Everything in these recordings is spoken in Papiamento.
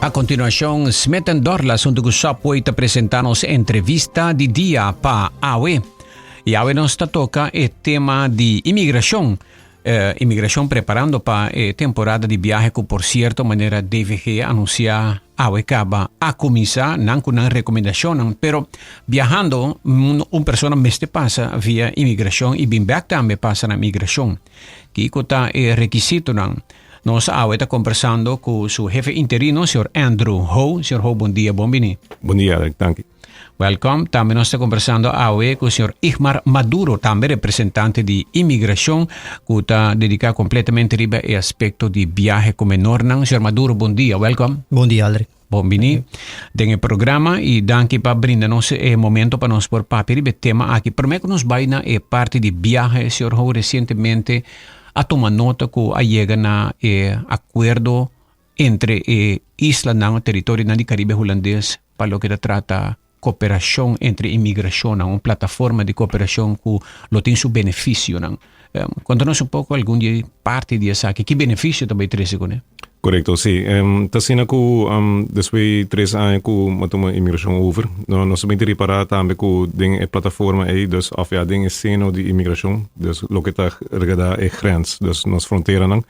A continuacion, Smith Dorlas hunto cu Subway ta presenta nos entrevista di dia pa awe. Y awe nos ta toca e tema di inmigracion. Inmigracion preparando pa e temporada di biahe cu por cierto manera DVG a anuncia awe caba a cuminsa nan cu nan recomendacionnan. Pero biahando un persona mester pasa via inmigracion y bin bek tambe pasa na inmigracion. Kico ta e requisitonan? Nos awe ta kombersando ku su hefe interino, señor Andrew Ho. Señor Ho, bon dia, bon bini. Bon dia, Eric, danki. Welkom. Tambe nos ta kombersando awe ku señor Igmar Maduro, tambe representante di imigrashon, ku ta dediká kompletamente riba e aspekto di biahe ku menornan. Señor Maduro, bon dia, welkom. Bon dia, Aldrich. Bon bini den e programa i danki pa brinda nos e momento pa nos por papia riba e tema aki. Prome ku nos bai na e parti di biahe, señor Ho resientemente a tuma nota ku a yega na e akuerdo entre e islanan o teritorionan di Karibe Hulandes pa loke ta trata koperashon entre imigrashonnan, un plataforma di koperashon ku lo tin su benefisionan. Konta nos un poko algun di e parti di esaki, ki benefisio ta bai trese kuné? Korekto, si. Ta asina ku despues di tres aña ku a tuma imigrashon over, nos a bin ta ripará tambe ku den e plataforma ei, dus òf ya den e seno di imigrashon, dus loke ta regardá e grens, dus nos fronteranan,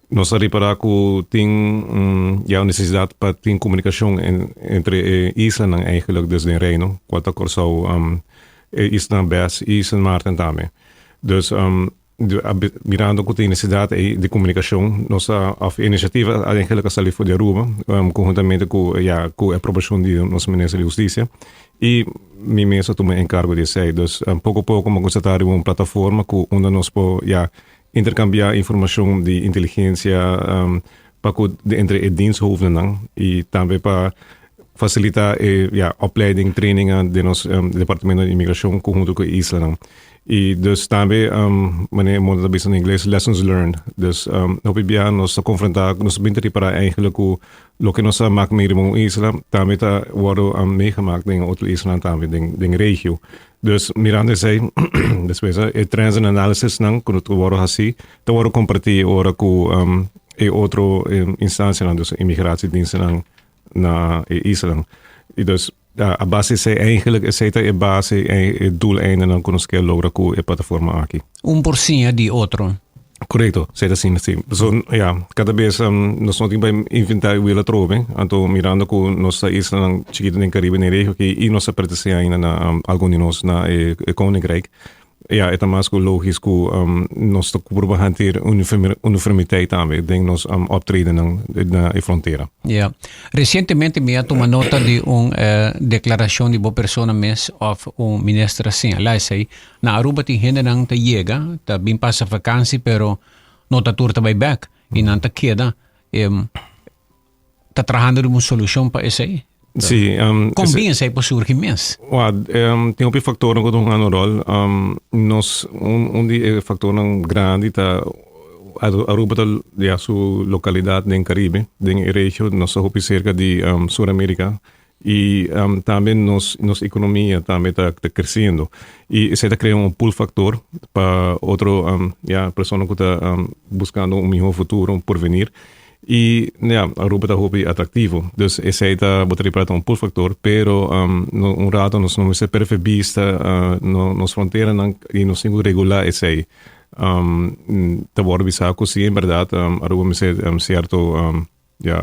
nos a ripará ku tin ya un nesesidat pa tin komunikashon entre e islanan eigenlik, dus den Reino, kual ta Kòrsou, e islanan bes i Sint Maarten tambe. Dus mirando ku tin nesesidat ei di komunikashon, nos a òf e inisiativa eigenlik a sali for di Aruba konhuntamente ku ya ku e aprobashon di nos minister di hustisia i mi mes a tuma enkargo di esei. Dus poko poko mi a konstatá riba un plataforma ku unda nos por ya interkambiá informashon di inteligensia pa ku entre e diensthoofdennan i tambe pa fasilitá e ya opleiding, trainingan den nos departamento di imigrashon konhunto ku e islanan. I dus tambe manera e moda ta bisa na ingles lessons learned. Dus hopi bia nos ta konfrontá, nos ta bin ta ripará eigenlijk ku loke nos a mak mee riba un isla tambe ta wòrdu meegemaakt den otro islanan tambe den regio. Dus mirando esei despues e trends en analysisnan ku ta wòrdu hasí ta wòrdu kompartí ora ku e otro instansianan, dus imigratiedienstennan na e islanan. I dus a base esei eigenlijk esei ta e base e doeleindenan ku nos kier logra ku e plataforma aki. Un por siña di otro. Korekto, esei ta asina si. So ya, kada bes nos no tin bai inventá e wiel atrobe, anto mirando ku nos ta islanan chikitu den Karibe den regio aki i nos ta pertenesé ainda na algun di nos na e Koninkrijk, ya e ta mas ku logis ku nos ta purba hanteer uniformiteit tambe den nos optredennan na e frontera. Ya. Resientemente mi a tuma nota di un deklarashon di bo persona mes òf un minister a señalá esei. Na Aruba tin hendenan ta yega, ta bin pasa vakansi pero no ta tur ta bai bek i nan ta keda. Ta trahando riba un solushon pa esei? Sí. Kon bin esei por surgi mes? Wa, tin hopi faktornan ku ta hunga un ròl. Nos, un di e faktornan grandi ta Aruba ta ya su lokalidat den Karibe, den e regio. Nos ta hopi serka di Sur Amerika I tambe nos nos ekonomia tambe ta ta kresiendo. I esei ta krea un pull factor pa otro ya persona ku ta buskando un mihó futuro, un porvenir. I ya Aruba ta hopi atraktivo. Dus esei ta bo ta ripara ta un pull factor, pero no un rato nos no mester perde bista no nos fronteranan i nos tin ku regulá esei. Ta wòrdu bisa ku si en bèrdat Aruba mester sierto Ja,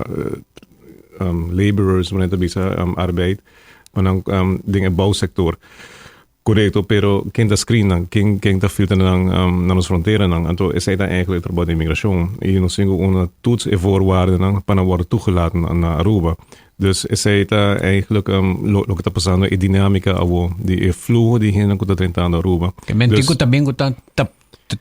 laborers, wanneer ta bisa arbeid, maar dan den e bouwsector. Correcto, pero ken ta screen nan? Ken, ken ta filter nan na nos fronteranan? Anto esei ta eigenlijk e trabou di immigracion. I nos tin ku una toets e voorwaardennan pa nan wòrdu toegelaten na Aruba. Dus esei ta eigenlijk loke ta pasando, e dinamica awo di e fluho di hendenan ku ta drentando Aruba. Ke men tin ku ta bin ku ta ta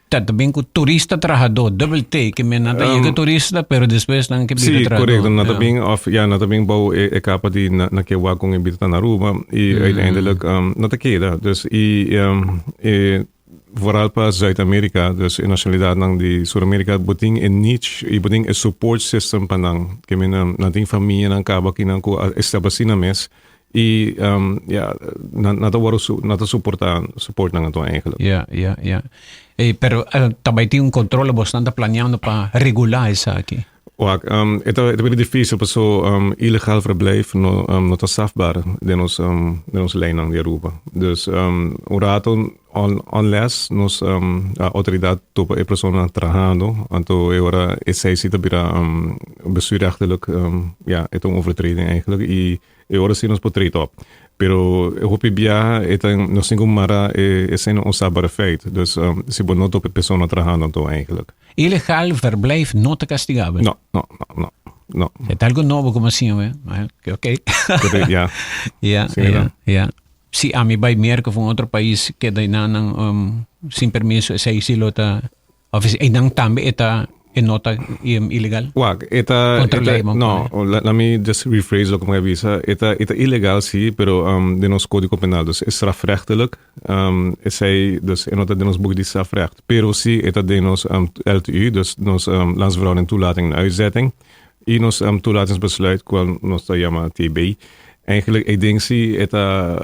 Ta ta bin ku turista trahadó, dubbel T, ke men nan ta yega turista, pero despues nan ke bira Sí, trahadó. korekto. Nan ta Ja. bin of ja, nan ta bin bou e e kapa di na na ke wak kon e bida ta na Aruba i uiteindelijk nan ta keda. Dus i e vooral pa Zuid-Amerika, dus e nacionalidadnan di Sur-Amerika, bo tin e niche i bo tin e support system pa nan. Ke men nan tin famianan kaba akinan ku a establesí nan mes I ja, nan nan ta wòrdu su nan ta soportá support nan anto eigenlijk. Ja, ja, ja. Ey, pero uh, ta bai tin un controle, bosnan ta planeando pa regulá esaki. Wak, e ta, e ta difícil paso illegaal verblijf no ta strafbaar den nos leynan di Aruba. Dus un rato unless nos autoridad topa e persona trahando, anto e ora esey si ta bira bestuurrechtelijk, ja, e ta un overtreding eigenlijk y e ora si nos por trade op. Pero hopi biaha e ta nos tin cu mara esey na un strafbare feit. Dus si bo no topa e persona trahando anto eigenlijk. Illegaal verblijf no ta castigabel? No. E ta algo nobo como asina, eh? Ok. Ja. Si ami bay Merca of un otro pais keda nan sin permiso, esey si lo ta of e nan tambe e ta e no ta ilegal? Wak, e ta Contra ley, man. No, let me just rephrase loke mi a bisa. E ta ilegal si, pero den nos código penal, dus is strafrechtelijk. Esey dus e no ta den nos boek di strafrecht. Pero si e ta den nos LTU, dus nos landsverordening toelating en uitzetting. Y nos toelatingsbesluit, cual nos ta yama TB. Eigenlijk, ik denk si e ta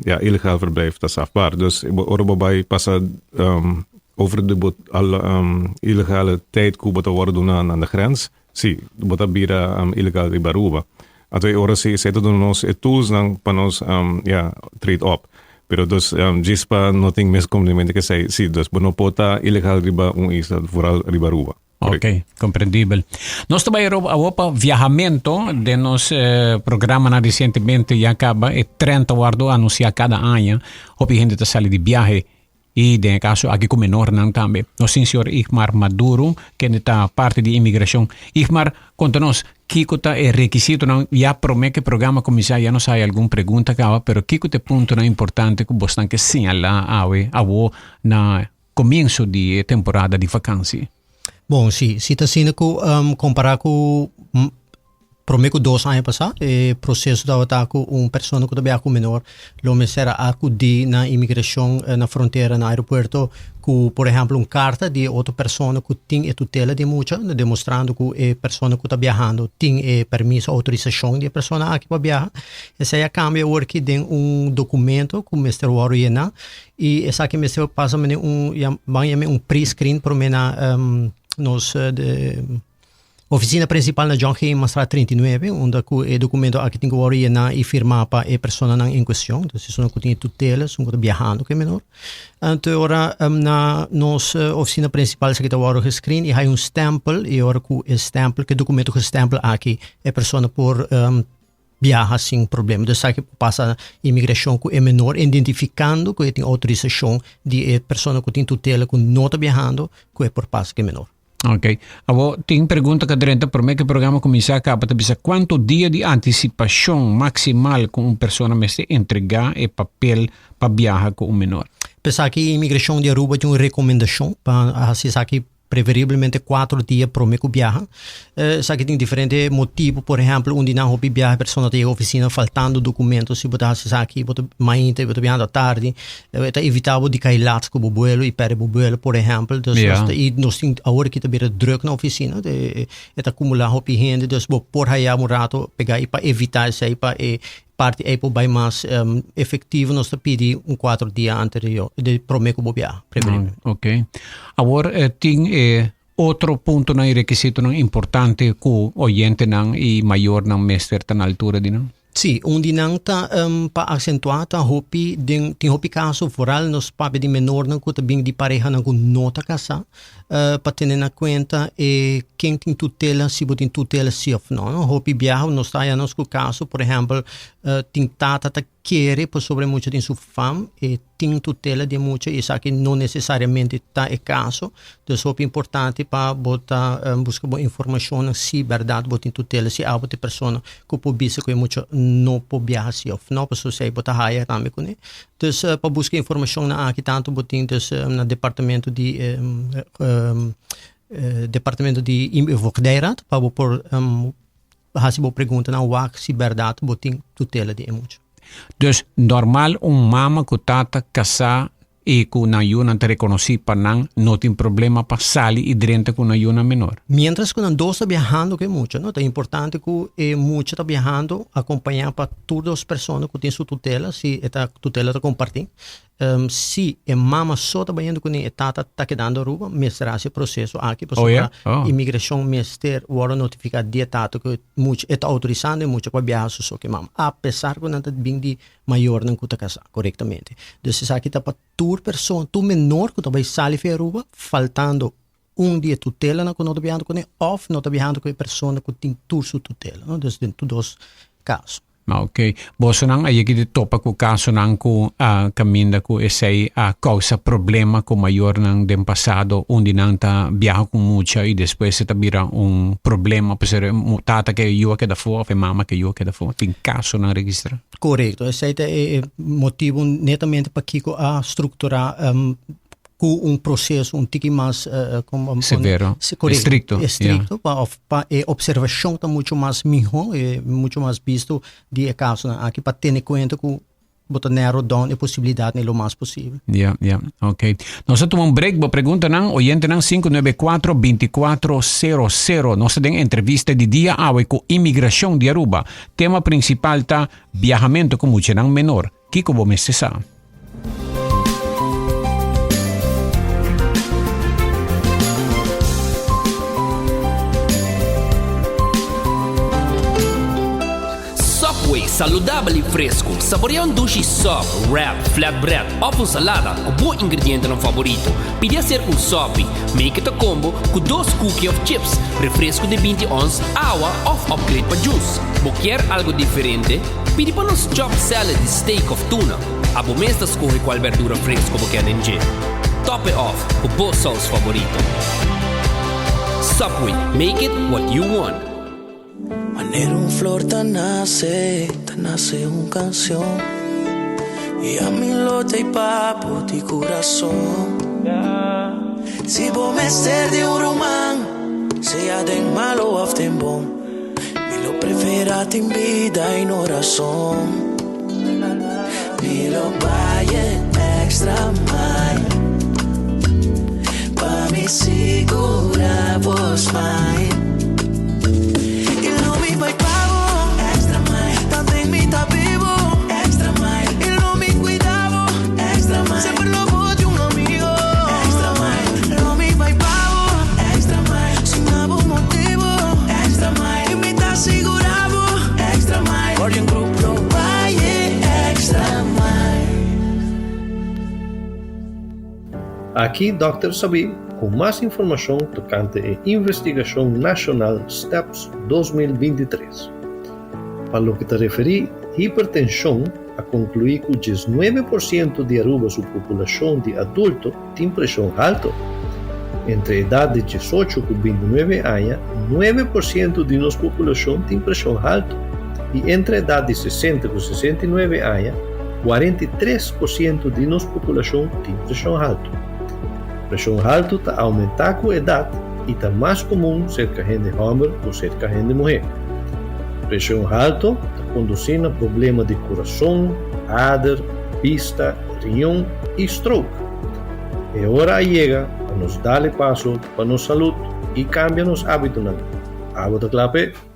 ja, illegaal verblijf ta strafbaar. Dus ora bo bay pasa over de alle illegale tijd ku bo ta worden doen aan de grens, si, bo ta bira illegaal riba Aruba. Anto e ora si, esey ta duna nos e tools nan pa nos ja, trade op. Pero dus djis pa no tin miscomprendimento cu esey, si, dus bo no por ta ilegal riba un isla, vooral riba Aruba. Ok, comprendibel. Nos ta bay awo pa viahamento den nos programa na recientemente ya caba e trend ta wordo anuncia cada aña. Hopi hende ta sali di viahe y den e caso aki cu menornan tambe. Nos tin señor Igmar Maduro, kende ta parte di inmigracion. Igmar, conta nos, kiko ta e requisitonan? Ya prome cu e programa cuminsa ya nos haya algun pregunta caba, pero kiko ta e puntonan importante cu bosnan ke señala awe awo na comienso di e temporada di vakantie? Bon, si, si ta asina cu compara cu prome cu 2 aña pasa, e proceso tabata cu un persona cu ta biaha cu menor lo mester a acudi na inmigracion na frontera na aeropuerto cu, por ehempel, un carta di otro persona cu tin e tutela di mucha, demostrando cu e persona cu ta biahando tin e permiso, autorisacion di e persona aki pa biaha. Esey a cambia awor aki den un documento cu mester wordo yena y esaki mester pasa mene un, ya, ban yama un pre-screen prome na nos de oficina principal na John G. Mastra 39, unda cu e documento aki tin cu wordo yena y firma pa e personanan en cuestion. Entonces, esun cu tin e tutela, esun cu ta biahando cu e menor. Anto ora na nos oficina principal esaki ta wordo gescreen y hay un stempel y ora cu e stempel, cu e documento gestempel aki, e persona por biaha sin problema. Dus esaki por pasa inmigracion cu e menor, identificando cu e tin autorisacion di e persona cu tin tutela cu no ta biahando, cu e por pasa cu e menor. Ok. Awo, tin pregunta cu drenta prome cu e programa cuminsa caba ta bisa cuanto dia di anticipacion maximal cu un persona mester entrega e papel pa biaha cu un menor? P'esaki Inmigracion di Aruba tin un recomendacion pa haci esaki preferiblemente 4 dia prome cu biaha. Esaki tin diferente motibo, por ehempel, un di nan hopi biaha persona ta yega oficina faltando documento, si bo ta haci esaki bo ta mainta bo ta biahando atardi, ta evita bo di cay laat cu bo vuelo y perde bo vuelo, por ehempel. Dus nos ta, y nos tin awor aki ta bira druk na oficina, e ta acumula hopi hende, dus bo por haya un rato pega y pa evita esey pa e parti ey por bay mas efectivo nos ta pidi un 4 dia anterior di prome cu bo biaha, preferiblemente. Ok. Awor tin otro puntonan y requisitonan importante cu oyentenan y mayornan mester ta na altura di nan? Si, un di nan ta pa accentua ta hopi den tin hopi caso vooral nos papia di menornan cu ta bin di parehanan cu no ta casa, pa tene na cuenta e ken tin tutela, si bo tin tutela si of no, no. Hopi biaha nos ta haya nos cu caso, por ehempel, tin tata ta kere pasobra e mucha tin su fam, e tin tutela di e mucha y esaki no necesariamente ta e caso. Dus hopi importante pa bo ta busca bo informacionnan si berdad bo tin tutela, si abo ta e persona cu por bisa cu e mucha no por biaha si of no, pasobra esey bo ta haya tambe cune. Dus pa busca informacionnan aki tanto bo tin dus na departamento di departamento di Voogdijraad pa bo por haci bo preguntanan wak si berdad bo tin tutela di e mucha. Dus normal un mama cu tata casa y cu nan yunan ta reconoci pa nan no tin problema pa sali y drenta cu nan yunan menor? Mientras cu nan dos ta biahando cu e mucha, no? Ta importante cu e mucha ta biahando acompaña pa tur dos persona cu tin su tutela, si e ta tutela ta comparti. Si e mama so ta bayendo kuné e tata ta kedando Aruba, mester hasi e proseso aki Oh pasobra ya? Oh. imigrashon mester wòrdu notifiká di e tata ku e mucha e ta outorisando e mucha pa biaha su so ku e mama, apesar ku nan ta bin di mayornan ku ta kasá korektamente. Dus esaki ta pa tur persona, tur menor ku ta bai sali for Aruba faltando un di e tutelanan ku no ta biahando kuné òf no ta biahando ku e persona ku tin tur su tutela, no? Dus den tur dos kaso. Ma ok. Bosonan a yega di topa ku kasonan ku a kaminda ku esei a kousa problema ku mayornan den pasado un di nan ta biaha ku mucha i despues e ta bira un problema pasobra e tata ke yu a keda afó òf e mama ke yu a keda afó. Tin kasonan registrá? Korekto. Esei ta e motibu netamente pakiko a strukturá ku un proseso un tiki mas como severo, estricto, estricto pa of pa e observacion ta mucho mas miho, e mucho mas bisto di e casonan aki pa tene cuenta cu bo ta narrow down e posibilidadnan lo mas posibel. Ja, ja, ok. Nos ta tuma un break, bo preguntanan, oyentenan 594 2400. Nos ta den entrevista di dia awe cu Inmigracion di Aruba. Tema principal ta biahamento cu muchanan menor. Kiko bo mester sa? Subway, saludabel y fresco. Saborea un dushi sub, wrap, flatbread of un salada cu bo ingredientenan favorito. Pidi acerca un sopi, make it a combo cu dos cookie of chips, refresco di 20 ons, awa of upgrade pa juice. Bo kier algo diferente? Pidi pa nos chop salad di steak of tuna. Abo mes ta scoge cual berdura fresco bo kier den dje. Top e off cu bo saus favorito. Subway, make it what you want. Manera un flor ta nace, ta nace un cancion Y ami lo ta y papo di curason Si bo mester di un ruman, sea den malo of den bon Mi lo prefera tin bida y no razon Mi lo bai e extra mile Pa mi sigura bo smile Y lo mi bai pa bo extra mile Tanten mi ta bibo extra mile Y lo mi cuida bo extra mile Semper lo bo di un amigo extra mile Lo mi bai pa bo extra mile Sin abo motibo extra mile Y mi ta sigura bo extra mile Guardian Group lo bai e extra mile. Aki Dòkter Sabí ku mas informashon tokante e investigashon nashonal Steps 2023. Pa loke ta referí hipertenshon a konkluí ku 19 por siento di Aruba su populashon di adulto tin preshon halto. Entre edat di 18 ku 29 aña, 9 por siento di nos populashon tin preshon halto i entre edat di 60 ku 69 aña, 43 por siento di nos populashon tin preshon halto. Preshon halto ta oumentá ku edat i ta mas komun serka hende hòmber ku serka hende muhé. Preshon halto ta kondusí na problema di kurason, ader, bista, riñon i stroke. E ora a yega pa nos dal e paso pa nos salud i kambia nos ábitonan. Abo ta kla p'e?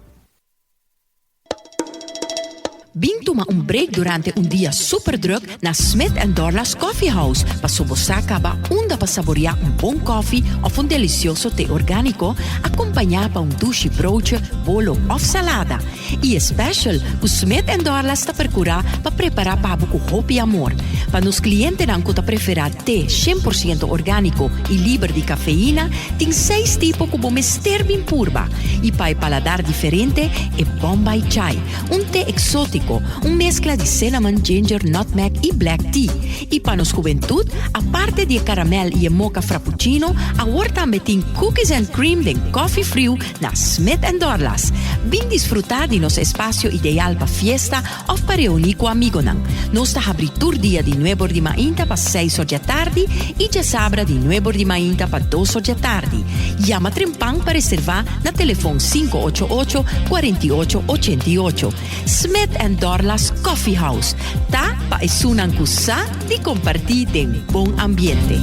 Bin tuma un break durante un dia super druk na Smith and Dorlas Coffee House paso bo sa caba unda pa saborea un bon koffie of un delicioso te organico acompaña pa un dushi broodje, bolo of salada. Y e special cu Smith and Dorlas ta percura pa prepara pa bo cu hopi amor. Pa nos clientenan cu ta prefera te 100% organico y liber di cafeína, tin seis tipo cu bo mester bin purba. Y pa e paladar diferente, e Bombay Chai, un te exotico, un mezcla di cinnamon, ginger, nutmeg y black tea. Y pa nos hubentud, aparte di e caramel y e mocha frappuccino, awor tambe tin cookies and cream den coffee friu na Smith and Dorlas. Bin disfruta di nos espacio ideal pa fiesta of pa reuni cu amigonan. Nos ta habri tur dia di nuebor di mainta pa seis or djatardi y djasabra di nuebor di mainta pa dos or djatardi. Yama trempan pa reserva na telefon 588 48 88. Smith and Dorlas Coffee House ta pa esunnan cu sa di comparti den bon ambiente.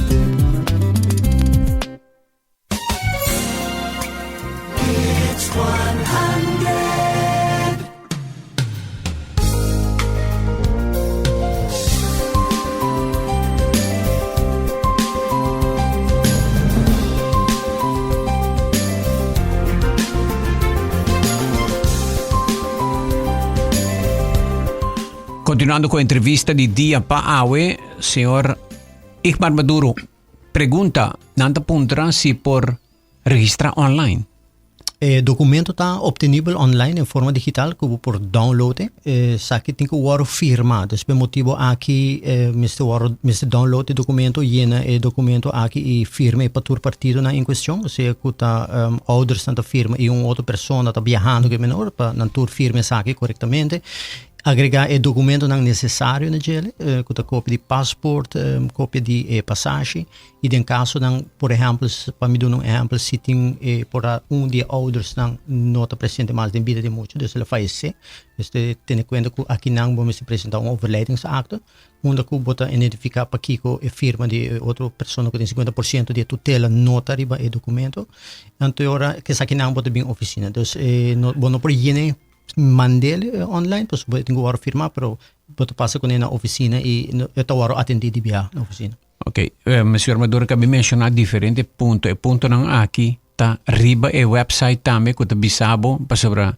Hits 100. Continuando cu entrevista di dia pa awe, señor Igmar Maduro pregunta, nan ta puntra si por registra online. E documento ta obtenibel online den forma digital cu bo por download e. Esaki tin cu worde firma, dus p'e motibo aki mester worde mester download e documento, yena e documento aki y firma e pa tur partidonan en cuestion, osea cu ta oudersnan ta firma y un otro persona ta biahando cu e menor pa nan tur firma esaki corectamente. Agrega e documentonan necesario na djele, cu ta copia di paspoort, copia di e pasashi y den casonan, por ehempel, pa mi duna un ehempel, si tin e por a un di e oudersnan no ta presente mas den bida di mucha, dus el a fayece, mester tene cuenta cu akinan bo mester presenta un overlijdensakte, unda cu bo ta identifica pakico e firma di e otro persona cu tin 50% di e tutela no ta riba e documento. Anto e ora esakinan bo ta bin oficina. Dus bo no por yene Mand'el online, pues bo tin ku wòrdu firmá, pero bo ta pasa kuné na ofisina i e ta wòrdu atendí di biaha na ofisina. Ok, señor Maduro kabi menshoná diferente punto. E puntonan aki ta riba e website tambe ku ta bisa bo pasobra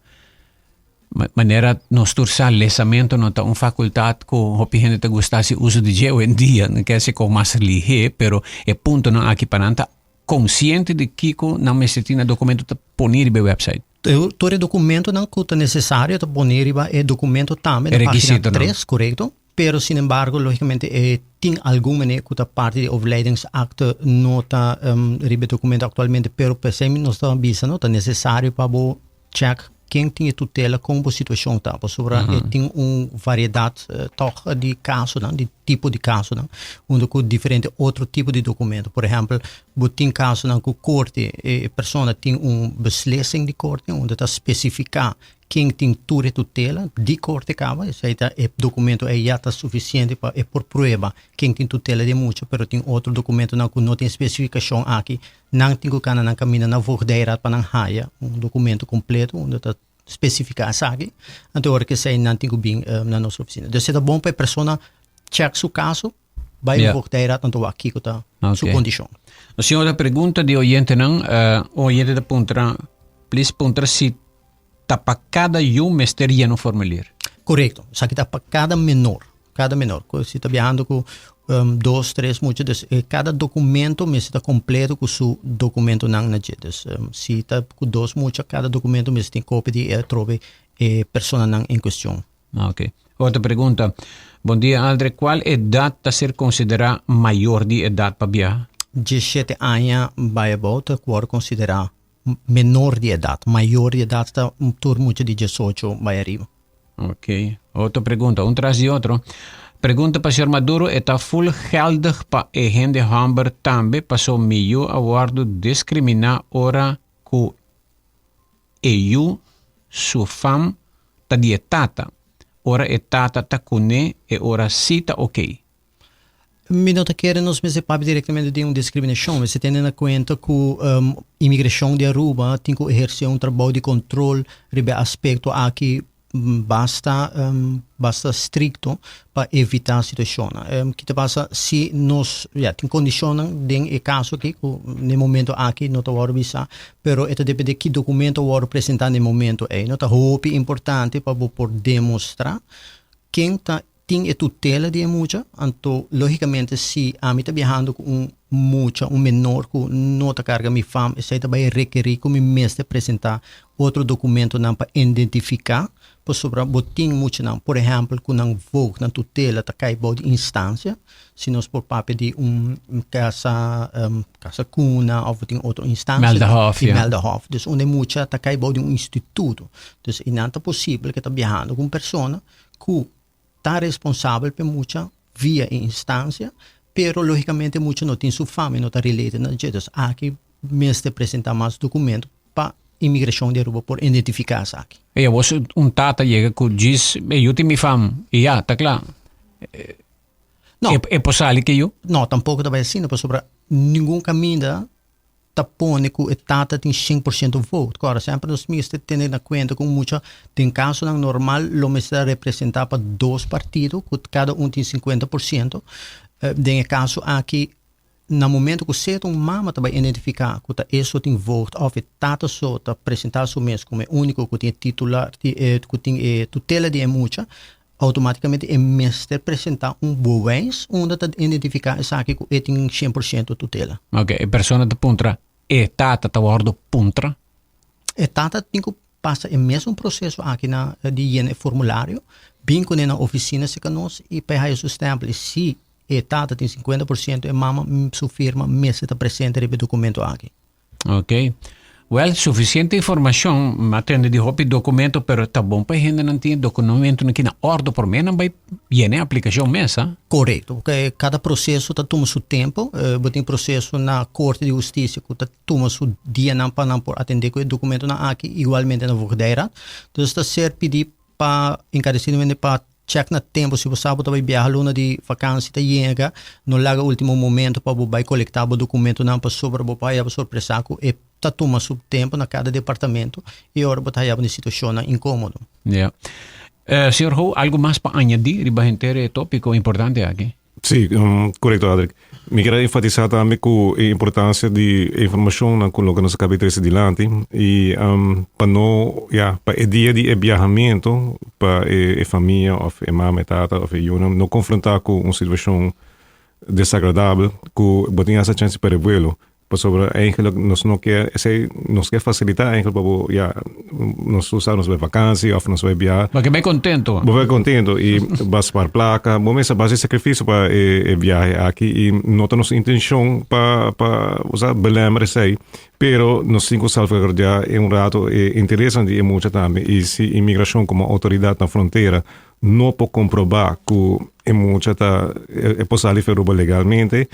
manera nos tur sa lesamento no ta un fakultat ku hopi hende ta gusta hasi uso di dje oyendia, no ke hasi kon mas lihé, pero e puntonan aki pa nan ta konsiente di kiko nan mester tin na dokumento ta poni riba e website. Tur e documentonan cu ta necesario ta pone riba e documento tambe na pagina 3, corecto. Pero sin embargo, logicamente e tin algun manera cu ta parti di overlijdensakte no ta riba e documento actualmente, pero p'esei nos ta bisa no ta necesario pa bo check ken tin e tutela, con bo situacion ta, pasobra e tin un variedad toch di casonan, di tipo di casonan, unda cu diferente otro tipo di documento. Por ehempel, Bo tin kasonan ku korte, e persona tin un beslissing di korte unda ta spesifiká ken tin tur e tutela di korte kaba, esei ta e dokumento ei ya ta sufisiente pa e por prueba ken tin tutela di e mucha, pero tin otro dokumentonan ku no tin spesifikashon aki, nan tin ku kana nan kaminda na voogdijraad pa nan haya un dokumento kompleto unda ta spesifiká esaki, anto ora ku esei nan tin ku bin na nos ofisina. Dus e ta bon pa e persona chèk su kaso. Bai yeah. voogdijraad anto wak kiko ta okay. su kondishon. Nos tin otra pregunta di oyentenan. Uh, oyente ta puntra, please puntra si ta pa kada yu mester yena un formulier. Correcto. Esaki ta pa kada menor. Kada menor. Si ta viajando ku um, dos, tres, mucho. Dus eh, kada documento mester ta completo ku su documentonan na dje. Dus um, si ta ku dos mucha, kada documento mester tin kopia di e atrobe e personanan en cuestion. Ok. Otro pregunta. Bon dia Aldre, cual edad ta ser considera mayor di edad pa biaha? 17 aña bai abou ta wòrdu konsiderá menor di edat. Mayor di edat ta tur mucha di 18 bai ariba. Ok. Otro pregunta, un tras di otro. Pregunta pa señor Maduro, e ta full geldig pa e hende hòmber tambe paso mi yu a wòrdu diskriminá ora ku e yu su fam ta di e tata. Ora e tata ta kuné e ora sí ta okey. Mi no ta kere nos mester papia directamente di un discriminacion. Mester tene na cuenta cu imigracion di Aruba tin cu eherce un trabou di control riba e aspecto aki basta basta stricto pa evita situacionnan. Ki ta pasa si nos ya tin condicionnan den e caso aki cu na e momento aki no ta wordo bisa pero e ta depende ki documento a wordo presenta na e momento ey. No ta hopi importante pa bo por demostra ken ta tin e tutela di e mucha, anto logicamente si ami ta biahando cu un mucha, un menor cu no ta carga mi fam, esey ta bay rekeri cu mi mester presenta otro documentonan pa identifica, pasobra bo tin muchanan, por ehempel, cu nan voogd, nan tutela ta cay bou di instancia, si nos por papia di un casa, casa cuna of bo tin otro instancia, Meldehof, di ja. Meldehof, dus unda e mucha ta cay bou di un instituto, dus y nan ta posibel cu ta biahando cu un persona cu ta responsabel p'e mucha via e instancia, pero logicamente e mucha no tin su fam y no ta related na dje, dus aki mester presenta mas documento pa inmigracion di Aruba por identifica esaki. Ey awor si un tata yega cu djis e yu tin mi fam y ya, ta cla. No. E por sali cu e yu? No, tampoco ta bay asina pasobra ningun caminda ta pone ku e tata tin shen por shento vote. Kòrda, semper nos mester tene na kuenta ku un mucha den kasonan normal lo mester a representá pa dos partido ku kada un tin sinkuenta por shento. Den e kaso aki na momento ku sea ta un mama ta bai identifiká ku ta e so tin voogd òf e tata so ta presentá su mes komo e úniko ku tin e titular ku tin e tutela di e mucha. Automaticamente e mester presenta un bewijs unda ta identifica esaki cu e tin 100% tutela. Ok, e persona ta puntra, e tata ta wordo puntra? E tata tin cu pasa e mesun proceso aki na di yena e formulario, bin cune na oficina cerca nos y pa e haya su stempel. Y si e tata tin 50% e mama su firma mester ta presente riba e documento aki. Ok. Wel, suficiente informacion. M'a tende di hopi documento, pero ta bon pa e hendenan tin e documentonan aki na ordo prome nan bai yena e aplicacion mes, ha? Correcto, porque cada proceso ta tuma su tempo. Bo tin proceso na Corte di Husticia cu ta tuma su dianan pa nan por atende cu e documentonan aki, igualmente na Voogdijraad. Dus ta ser pidi pa encarecidamente pa check na tempo si bo sa bo ta bai biaha luna di vakantie ta yega no laga ultimo momento pa bo bai colecta bo documentonan pasobra bo por haya bo sorpresa cu e ta tuma su tempo na cada departamento y ora bo ta haya bo den situacionnan incomodo. Ya. Señor Ho, algo mas pa añadi riba henter e topico importante aki? Sí, korekto Adrick. Mi kier a enfatisá tambe ku e importansia di e informashonnan ku loke nos a kaba di trese dilanti i pa no, ya, pa e dia di e biahamentu pa e famia òf e mama, e tata òf e yunan no konfrontá ku un situashon desagradabel ku bo tin hasta chèns di pèrdè vuelo. Pasobra eigenlijk nos no ke esei, nos ke fasilitá eigenlijk pa bo, ya, nos usa nos bai vakansi òf nos bai biaha. Bo ke bai kontento. Bo bai kontento i bo a spar plaka, bo mester base sakrifisio pa e biahe aki i no ta nos intenshon pa pa osea belemmer esei, pero nos tin ku salvaguardiá e un rato e interesnan di e mucha tambe i si imigrashon komo outoridat na frontera no por komprobá ku e mucha ta e por sali for Aruba legalmente,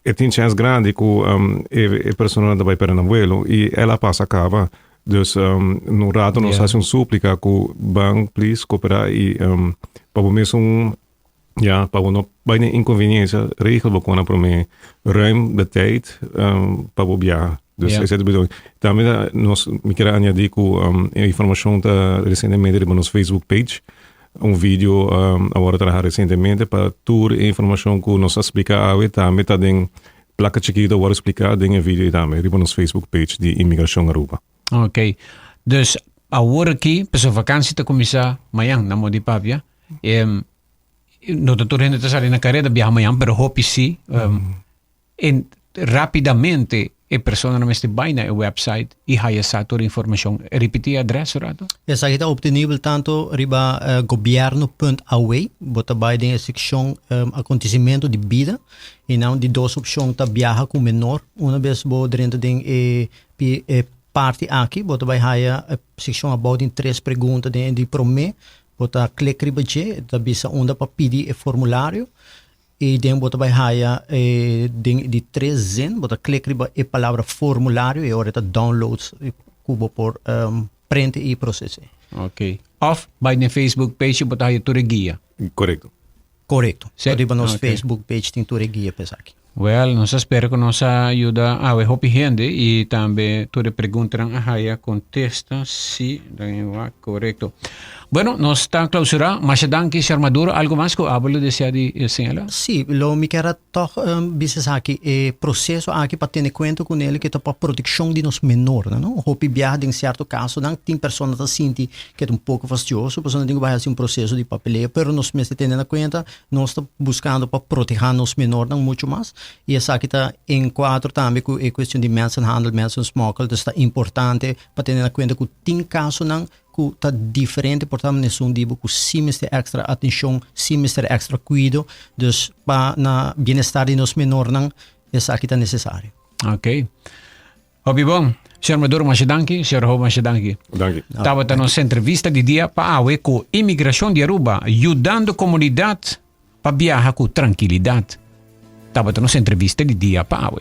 E tin chens grandi ku e e personanan ta bai perde nan vuelo i el a pasa kaba. Dus un rato nos hasi un súplika ku ban please koperá i pa bo mesun ya pa bo no bai den inkonveniensia regel bo kona promé ruim de tijd pa bo biaha. Dus esei ta bedoeling. Tambe nos mi kier a añadí ku e informashon ta resientemente riba nos Facebook page. Un video a wòrdu traha resientemente pa tur e informashon ku nos a splika awe tambe ta den plaka chikitu a wòrdu spliká den e video ei tambe riba nos Facebook page di Imigrashon Aruba. Ok. Dus awor aki, pasobra vakansi ta kuminsá mañan na Modi Papia. No ta tur hende ta sali na kareda biaha mañan, pero hopi si. En rapidamente e personanan mester bai na e website y haya sa tur informacion. Ripiti e adres un rato. Esaki ta obtenibel tanto riba gobierno punt aw. Bo ta bai den e seccion acontecimento di bida y nan di dos opcion ta biaha cu menor. Una bes bo drenta den e e parti aki bo ta bai haya e seccion abou tin tres pregunta den e di prome bo ta click riba dje e ta bisa unda pa pidi e formulario. I den bo ta bai haya e den di tres zin, bo ta klik riba e palabra formulario i ora e ta download ku bo por print i proses'é. Ok. Of bai den Facebook page i bo ta haya tur e guia. Korekto. Korekto. Sí? Riba nos Facebook page tin tur e guia pa esaki. Wel, nos a spera ku nos a yuda awe hopi hende i tambe tur e preguntanan a haya kontesta. Sí, korekto. Bueno, nos ta clausura. Masha danki, señor Maduro. Algo mas cu abo lo desea di señala? Sí, lo mi kier a tog bisa esaki, e proceso aki pa tene cuenta cu nel ke ta pa proteccion di nos menornan, no? Hopi biaha den cierto casonan tin persona ta sinti ke ta un poco fastioso, pasobra nan tin cu bai haci un proceso di papeleo, pero nos mester tene na cuenta nos ta buscando pa proteha nos menornan mucho mas y esaki ta en cuadro tambe cu e cuestion di mensenhandel, mensensmokkel, dus ta importante pa tene na cuenta cu tin casonan ku ta diferente por ta esun di bo ku si mester extra atenshon, si mester extra kuido, dus pa na bienestar di nos menornan esaki ta nesesario. Ok. Hopi bon. Señor Maduro masha danki, señor Ho masha danki. Danki. Tabata nos entrevista di dia pa awe ku Imigrashon di Aruba yudando komunidat pa biaha ku trankilidat. Tabata nos entrevista di dia pa awe.